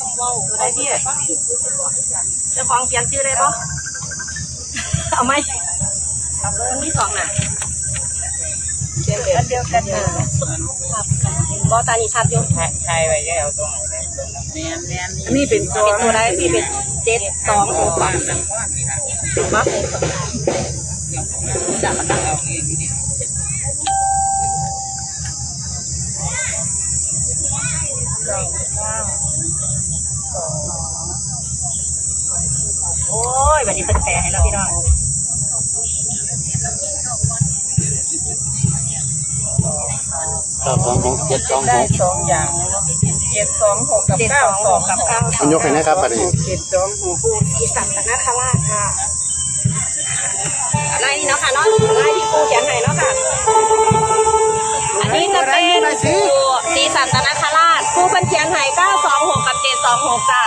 ຕົວໃດພີ່? ເຈົ້າຂອງຂຽນຊື່ໄດ້ບໍ່? ເອົາໃໝ່ ມັນມີສອງໜ້າ ຂຽນແບບອັນດຽວກັນ ເອີ ບໍ່ ຕານີ້ຊັດຢູ່ ຖ່າຍ ຖ່າຍໄວ້ແລ້ວ ຕົງ ແມ່ນໆ ອັນນີ້ເປັນ ເປັນຕົວໃດ? ນີ້ເປັນເຈັດສອງຫົກ ບໍ່? ໂອ້ຍ ບັດນີ້ເພິ່ນແປໃຫ້ແລ້ວພີ່ນ້ອງ ເກົ້າສອງຫົກ ເຈັດສອງຫົກ ໄດ້ສອງຢ່າງ ເຈັດສອງຫົກ ກັບ ເຈັດສອງຫົກ ເກົ້າສອງຫົກ ກັບ ເກົ້າສອງຫົກ ມັນຍົກໃຫ້ແນ່ຄັບ ບັດນີ້ ເຈັດສອງຫົກ ປູ່ສີສັດຕະນະຄະລາດຄ່ະ ລາຍນີ້ເນາະຄ່ະເນາະ ລາຍທີ່ປູ່ຂຽນໃຫ້ເນາະຄ່ະ ອັນນີ້ຈະເປັນ ປູ່ສີສັດຕະນະຄະລາດ ປູ່ເພິ່ນຂຽນໃຫ້ ເກົ້າສອງຫົກ ກັບ ເຈັດສອງຫົກ ຈ້າ.